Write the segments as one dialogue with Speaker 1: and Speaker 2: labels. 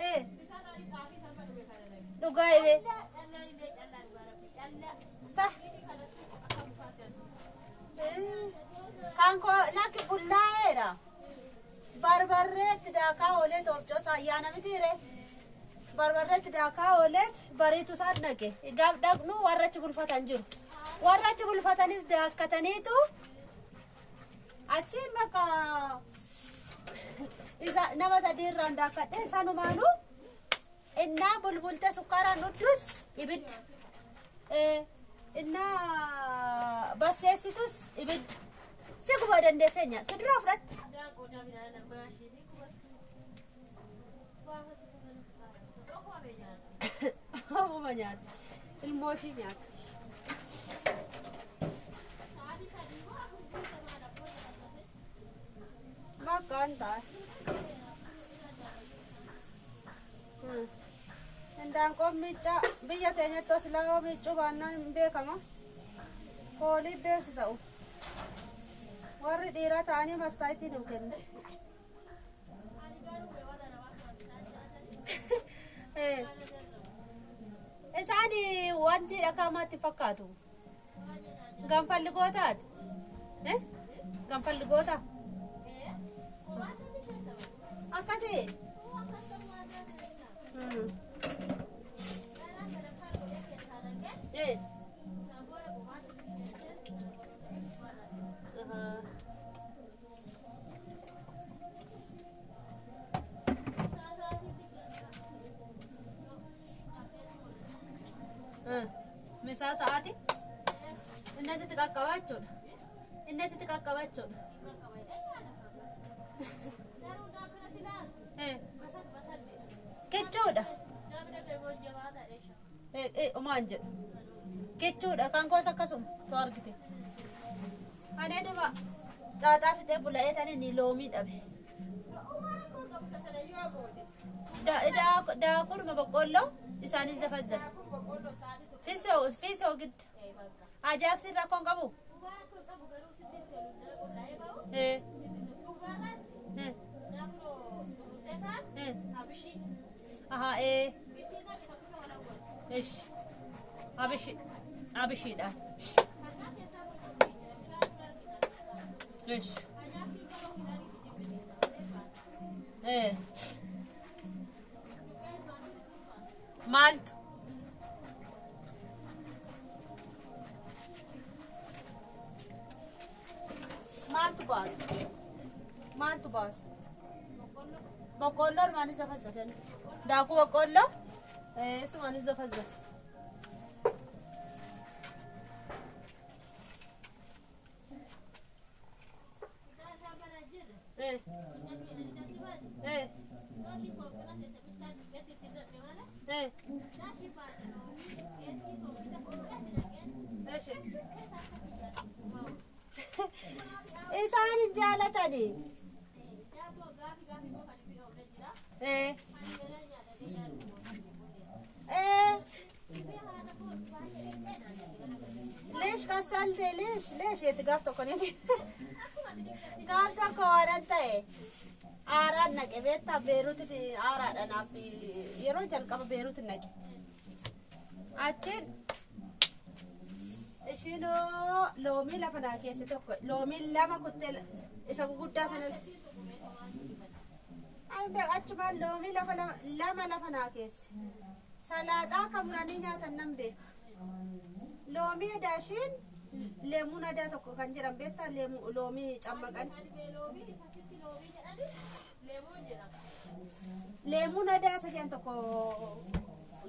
Speaker 1: Eh. Dhugaa ibee. Ta. Kan koo lakki bullaa'eera. Barbarreetti daakaa oolee toofcoo ayyaana mitiire. Barbarreetti daakaa ooleet bariitu isaan dhaqe. Gaaf dhaqnu warra achi bulfatan jiru. Warra achi bulfatanis daakkataniitu achiin bakka isa nama sadii irraan daakkadhe isanumaanuu innaa bulbulte sukkaaraan dhuddus ibidda. Innaa basseessitus ibidda. Si guba dandeessee nyaata. Si duraa fudhatte. Ofuma nyaatti. Ilmoo ishii nyaatti. Bakka hin ta'a. Indaanqoon miiccaa biyya keenyatti os lama miiccuu baannaan hin beekama. Foolii beeksisa. Warri dhiiraa ta'anii mastaayitii nu kennu. Isaan wanti dhagaamaatti fakkaatu. Ganfalli gootaati. Ganfalli goota. Akkasii. Misaa sa'aati. Inni asitti qaqqabaa jechuudha. Inni asitti qaqqabaa jechuudha. Kichuudha. Umaan jedhu. Kichuudha kan koos akkasuma tu argite. Ani dhuma xaaxaa fixee bula'ee tani ni loomii dhabe. Daakuudhuma boqqoolloo isaanis zafazzafe. Fisoo gidda. Ajaaksiin rakkoon qabu. Aha ee. Ish. Abishi. Abishiidha. Ish. Ee. Maaltu? Maaltu baasa? Maaltu baasa? Boqqoolloo armaan isa fazzafen. Daakuu boqqoolloo? Ee, isumaan isa fazzafe. Ee. Ee. Ee. Eshi. Isaan hin jaalatani. Ee. Ee. Leesh kassalte leesh leesh jetti gaaf tokko ni. Gaaf tokko waanan ta'e aaraan naqe beektaa Beeruutitti aaraadha naaf yeroo jalqaba Beeruutti naqe. Achiin ishiinoo loomii lafa naa keesse tokko loomii lama kuttee isa guguddaa sana. Ani achumaan loomii lafa lama lafa naa keesse. Salaaxaa kan muranii nyaatan nan beeka. Loomii adaa ishiin leemuun adaa tokko kan jedhan beektaa loomii cammaqan. Leemuun adaa isa jedhan tokko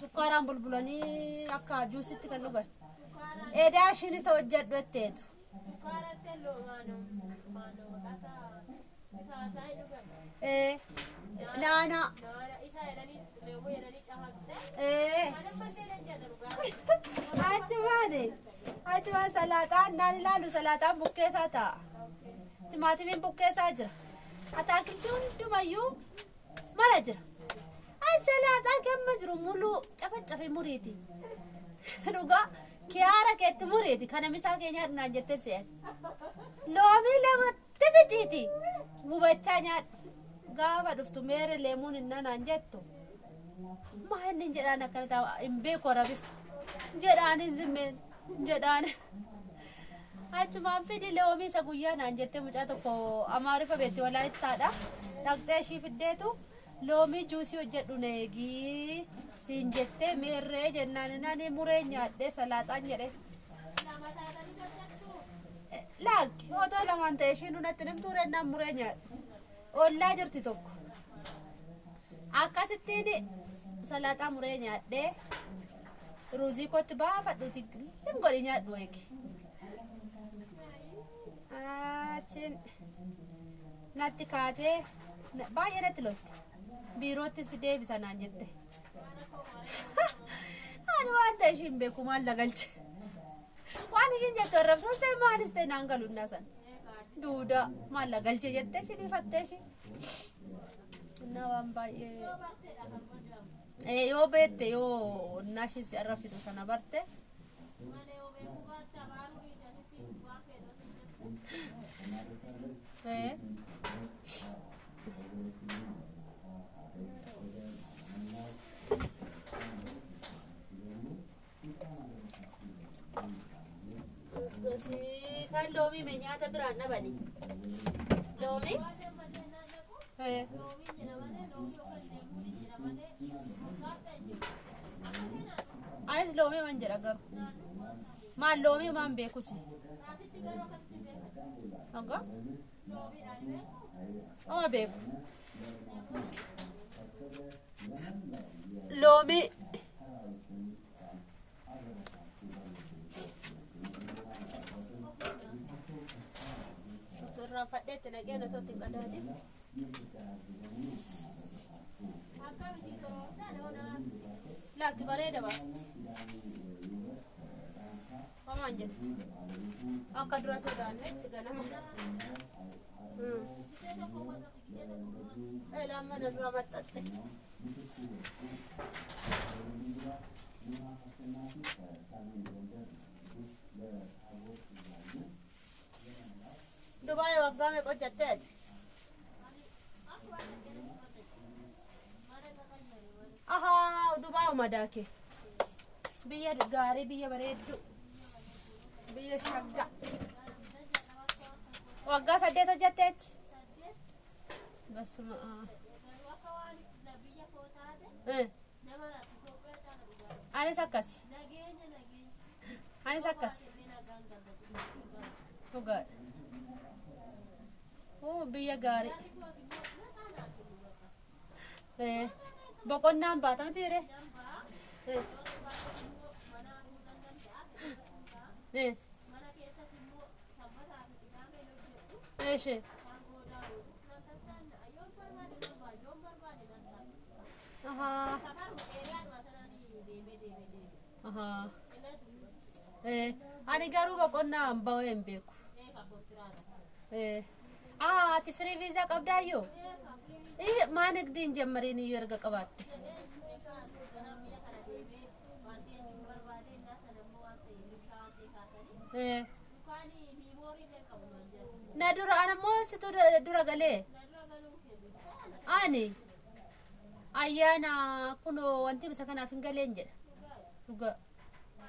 Speaker 1: sukkaaraan bulbulanii akka juusitti kan dhugan. Edaa ishiin isa hojjedhu jetteetu. Ee. Naanaa. Ee. Achumaan salaaxaan naan ilaalu salaaxaan bukkeessaa ta'a. Timaatimiin bukkeessaa jira. Ataakiltii hundumayyuu mana jira. An salaaxaa kemma jiru muluu cafacafee muriiti. Dhugaa kiyaara keetti muriiti kana misaa kee nyaadhu naan jettee se'an. Loomii lamatti fixiiti. Gubachaa nyaadhu. Gaafa dhuftu meere leemuun innaa naan jettu. Maa inni jedhaan akkana ta'a hin beeku arabiffa. Jedhaan hin zimmeen jedhaan. Achumaan fidi loomii isa guyyaa naan jettee mucaa tokko amaariffa beekti walaayittaadha. Dhaqxee ishii fiddeetu loomii juusii hojjedhu na eegii siin jettee meerree jennaan nani muree nyaadhee salaaxaan jedhe. Laakki otoo lamaan ta'e ishiin natti nimtuu rennaan muree nyaadhe. Ollaa jirti tokko. Akkasittiin salaaxaa muree nyaadhee ruuzii kootti baafadhuuti lim godhi nyaadhu eegi. Achiin natti kaatee baay'ee natti lolte. Biirootti si deebisa naan jette. Ani waan ta'e ishiin beeku maal lagalche. Waan ishiin jettu arrabsoos ta'e maalis ta'e naan galu innaa sana. Duudaa maal lagalche jettee ishii dhiifattee ishii. Innaa waan baay'ee. Yoo beekte yoo innaa ishiin si arrabsitu sana barte. Ee. Isaan loomii mee nyaata biraan dhabani. Loomii? Ee. Anis loomii man jedha garuu. Maal loomii maan beekusi? Hanga? Oma beeku. Loomii. Irraanfadhee itti naqeen otoo itti hin qadaadin. Lakki bareeda baasti. Homaan jettu. Akka dura sodaannetti ganama. Eelaan mana dura maxxatte. Dubaay waggaa meeqa hojjatte ati? Ahaa Dubaay madaa kee. Biyya gaarii biyya bareedduu. Biyya shaggaa. Waggaa 8 hojjatte achi? Basuma. Anis akkasi. Anis akkasi. Dhugaadha. Oo biyya gaarii. Boqonnaan baata miti jedhee. Eeshi. Ahaa. Ahaa. Ani garuu boqonnaan ba'ee hin beeku. Ati firii viizaa qabdaayyoo? Maa nigdii hin jammariin iyyuu erga qabaatte. Na dura anammoo situ dura galee. Ani ayyaana kunoo wanti isa kanaaf hin galeen jedha. Dhugaa.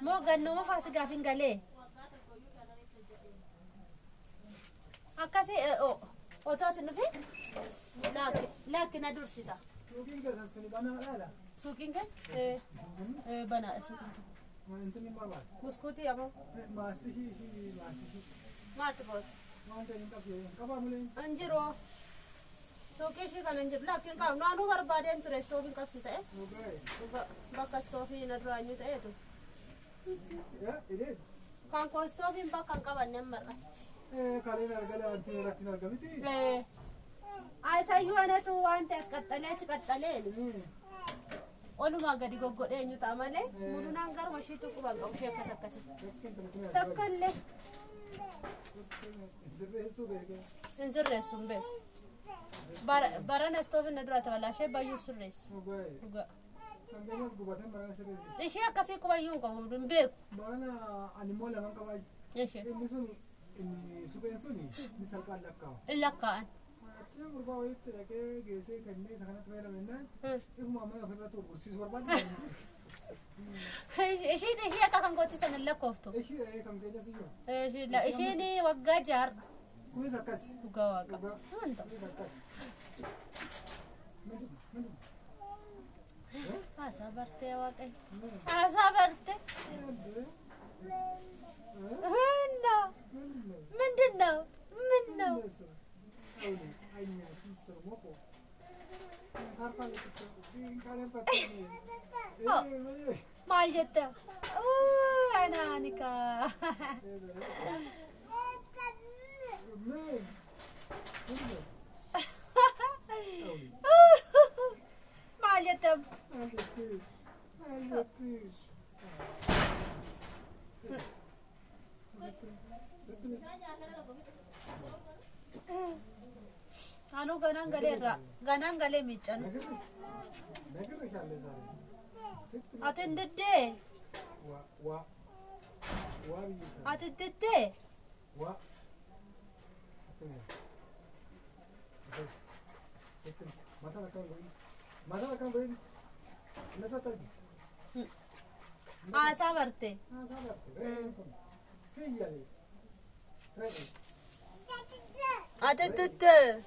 Speaker 1: Moo gannooma faasigaaf hin galee. Akkasi otoo asin dhufin laakki na dursita.
Speaker 2: Suuqiin keessan suni banaadha la.
Speaker 1: Suuqiin kee? Banaadha suuqiin kee.
Speaker 2: Wanti ni barbaada.
Speaker 1: Buskuutii amoo.
Speaker 2: Maastishii fi maastishii.
Speaker 1: Maaltu goota?
Speaker 2: Waan ta'e hin qabdu. Qabaa mulee.
Speaker 1: Hin jiru. Suuqii ishii kana hin jiru. Laakki hin qabu. Naannoo barbaadeen ture istoofiin qabsiisa. Bakka istoofii na duraa eenyu ta'eetu. Kan koo istoofiin bakka hin qabanne amma irratti.
Speaker 2: Kaleen argala wanti irratti hin argamiti.
Speaker 1: Isayyuu anatu waan ta'e as qaxxalee achi qaxxaleen. Olumaa gadi goggodhee eenyu ta'a malee mudunaan garuma ishiitu quban qabu ishee akkas akkasi. Tokko illee. Hin sirreessu hin beeku. Barana istoofiin na duraa tabalaashee bayyuu sirreessi. Dhugaa. Ishee akkasii qubayyuu hin qabu hin beeku.
Speaker 2: Barana ani immoo lama qabaa.
Speaker 1: Ishee.
Speaker 2: Inni suni inni supheen suni ni salphaan lakkaa'a.
Speaker 1: Hin lakkaa'an.
Speaker 2: Achi gurbaa wayiitti dhaqee geessee kennee isa kanatti fayyadamennaan ifuma mana ofirratti gurgursiisuu barbaade.
Speaker 1: Ishii akka kan gootti sana hin lakkooftu.
Speaker 2: Ishii kan keenya siyyoo.
Speaker 1: Ishiin waggaa 6.
Speaker 2: Kunis akkas.
Speaker 1: Dhugaa waaqa.
Speaker 2: Dhugaa.
Speaker 1: Wanta.
Speaker 2: Kunis akkas. Minduma minduma.
Speaker 1: Haasaa bartee waaqayyo. Haasaa bartee. እና ምንድን ነው? ምን ነው? Maal jetta? Anaanika. Maal jetta? Anuu ganaan galeerra. Ganaan galee miiccanu. Ati hin diddee? Ati diddee? Haasaa barte. Ati diddee?